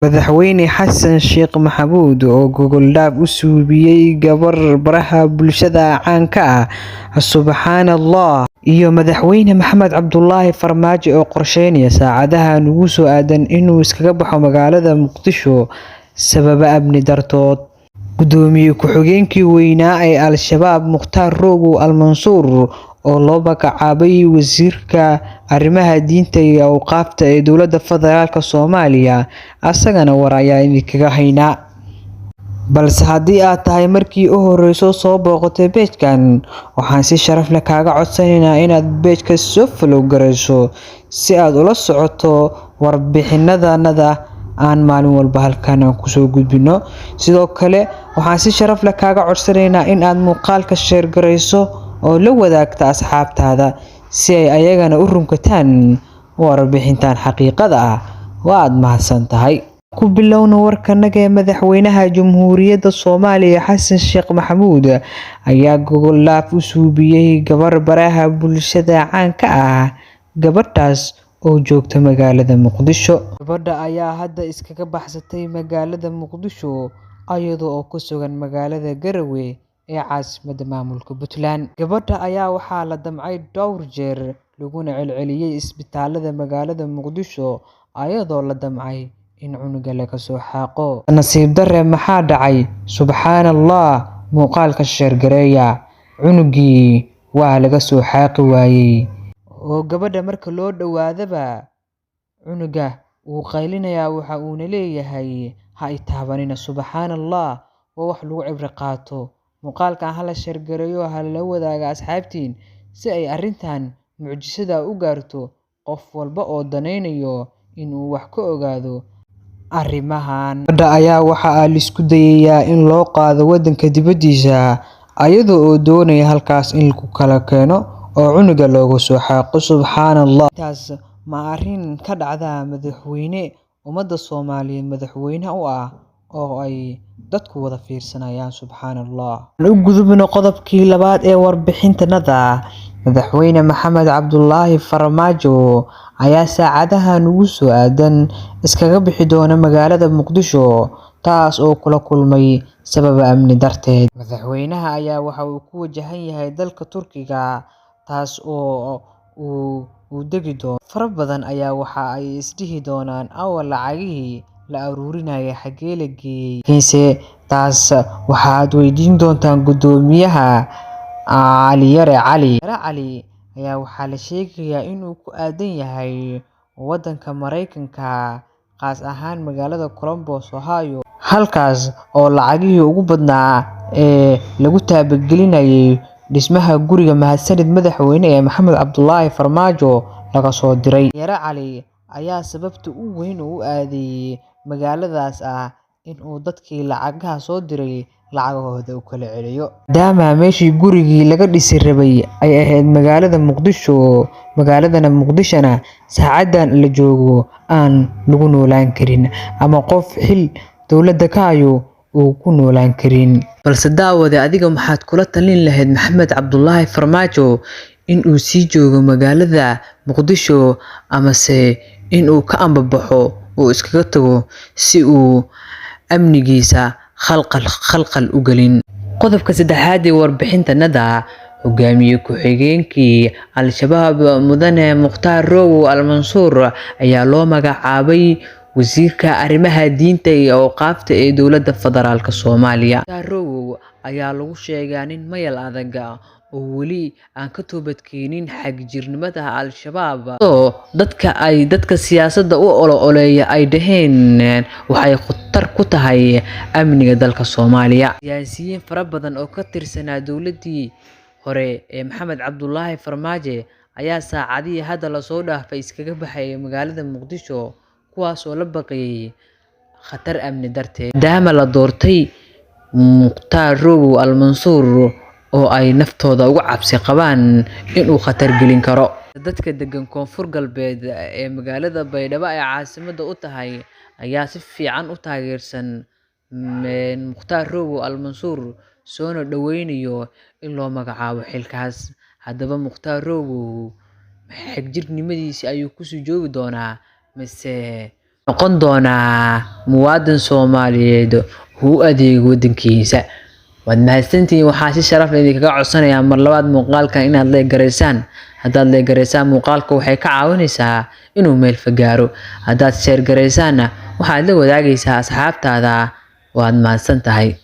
Madaxweyne Xasan Sheikh Maxamuud oo gogol dhaaf u suubiyay gabar baraha bulshada caan ka ah Subxaanallah iyo Madaxweyne Maxamed Cabdulaahi Farmaajo oo qorsheynaya saacadaha ugu soo aadan inuu iskaga baxo magaalada Muqdisho sababo amni dartood. Gudoomiye ku-xigeenkii weynaa ee Al-Shabaab Mukhtaar Robow Al-Mansuur oo loo magacaabay Wasiirka Arrimaha Diinta iyo Awqaafta ee Dowladda Federaalk Soomaaliya, asagana war ayaa idinkaga haynaa. Balse haddii aad tahay markii u horreysay soo booqatay page-kan, waxaan si sharaf leh kaaga codsanaynaa inaad page-ka soo follow garayso si aad ula socoto warbixinadanada aan maalin walba halkan aan kusoo gudbino. Sidoo kale, waxaan si sharaf leh kaaga codsanaynaa in aad muuqaalka share garayso oo la wadaagto asxaabtaada si ay ayagana u runkataan warbixintan xaqiiqada ah. Waad mahadsan tahay. Ku bilowna warkanaga ee Madaxweynaha Jamhuuriyadda Soomaaliya Xasan Sheikh Maxamuud ayaa gogol dhaaf u suubiyay gabar baraha bulshada caan ka ah, gabadhaas oo joogta magaalada Muqdisho. Gabadha ayaa hadda iskaga baxsatay magaalada Muqdisho iyada oo ku sugan magaalada Garowe ee caasimadda maamulka Puntland. Gabadha ayaa waxaa la damcay dhowr jeer laguna celceliyay isbitaalada magaalada Muqdisho iyadoo la damcay in cunuga laga soo xaaqo. Nasiib darre maxaa dhacay? Subxaanallah, muuqaalka share gareeya. Cunugii waa laga soo xaaqi waayay. Oo gabadha marka loo dhawaadaba cunuga wuu qaylinayaa, waxa uuna leeyahay ha i taabanina. Subxaanallah, waa wax lagu cibro qaato. Muuqaalkan hala share gareeyo, ha la wadaaga asxaabtiin si ay arrintan mucjisada u gaarto qof walba oo daneynayo in uu wax ka ogaado arrimahan. Gabadha ayaa waxa la isku dayayaa in loo qaado waddanka dibadiisa iyada oo doonaya halkaas in lagu kala keeno oo cunuga looga soo xaaqo. Subxaanallah. Taas ma arrin ka dhacda madaxweyne ummadda Soomaaliyeed madaxweyne u ah oo ay dadku wada fiirsanayaan. Subxaanallah. U gudubno qodobkii labaad ee warbixintanada. Madaxweyne Maxamed Cabdulaahi Farmaajo ayaa saacadahan ugu soo aadan iskaga bixi doona magaalada Muqdisho, taas oo kula kulmay sababo amni darteed. Madaxweynaha ayaa waxa uu ku wajahan yahay dalka Turkiga, taas oo uu degi doono. Fara badan ayaa waxa ay isdhihi doonaan awal lacagihii la aruurinayay xagee la geeyay. Laakiinse taas waxaad weydiin doontaan guddoomiyaha Cali Yare Cali. Yare Cali ayaa waxaa la sheegayaa inuu ku aadan yahay waddanka Mareykanka, qaas ahaan magaalada Columbus, Ohio, halkaas oo lacagihii ugu badnaa ee lagu taabagelinayay dhismaha guriga mahadsanid madaxweyne ee Maxamed Cabdulaahi Farmaajo laga soo diray. Yare Cali ayaa sababta ugu weyn u aaday magaaladaas ah in uu dadkii lacagaha soo diray lacagahooda u kala celiyo. Maadaama meeshii gurigii laga dhisi rabay ay ahayd magaalada Muqdisho, magaaladana Muqdishona saacadan la joogo aan lagu noolaan karin ama qof xil dowladda ka hayo uu ku noolaan karin. Balse daawade, adiga maxaad kula talin lahayd Maxamed Cabdulaahi Farmaajo in uu sii joogo magaalada Muqdisho amase in uu ka ambabaxo oo iskaga tago si uu amnigiisa khalkhal u gelin? Qodobka saddexaad ee warbixintanada, hogaamiye ku-xigeenkii Al-Shabaab Mudane Mukhtaar Robow Al-Mansuur ayaa loo magacaabay Wasiirka Arrimaha Diinta iyo Awqaafta ee Dowladda Federaalk Soomaaliya. Mukhtaar Robow ayaa lagu sheegaa nin mayal adag oo weli aan ka toobadkeenin xagjirnimada Al-Shabaab, oo dadka ay dadka siyaasadda u ololeeya ay dhaheen waxay khatar ku tahay amniga dalka Soomaaliya. Siyaasiyiin fara badan oo ka tirsanaa dowladdii hore ee Maxamed Cabdulaahi Farmaajo ayaa saacadihii hadda la soo dhaafay iskaga baxay magaalada Muqdisho, kuwaas oo la baqayay khatar amni darteed. Maadaama la doortay Mukhtaar Robow Al-Mansuur oo ay naftooda uga cabsi qabaan inuu khatar gelin karo. Dadka degan Koonfur Galbeed ee magaalada Baydhabo ay caasimadda u tahay ayaa si fiican u taageersan Mukhtaar Robow Al-Mansuur, soona dhaweynayo in loo magacaabo xilkaas. Haddaba Mukhtaar Robow xagjirnimadiisa ayuu kusii joogi doonaa mise Noqon doonaa muwaadin Soomaaliyeed oo u adeego wadankiisa. Waad mahadsantihiin. Waxaa si sharaf leh idinkaga codsanayaa mar labaad muuqaalkan inaad like garaysaan. Haddaad like garaysaan muuqaalka, waxay ka caawinaysaa inuu meel fog gaaro. Haddaad share garaysaanna, waxaad la wadaagaysaa asxaabtaada. Waad mahadsan tahay.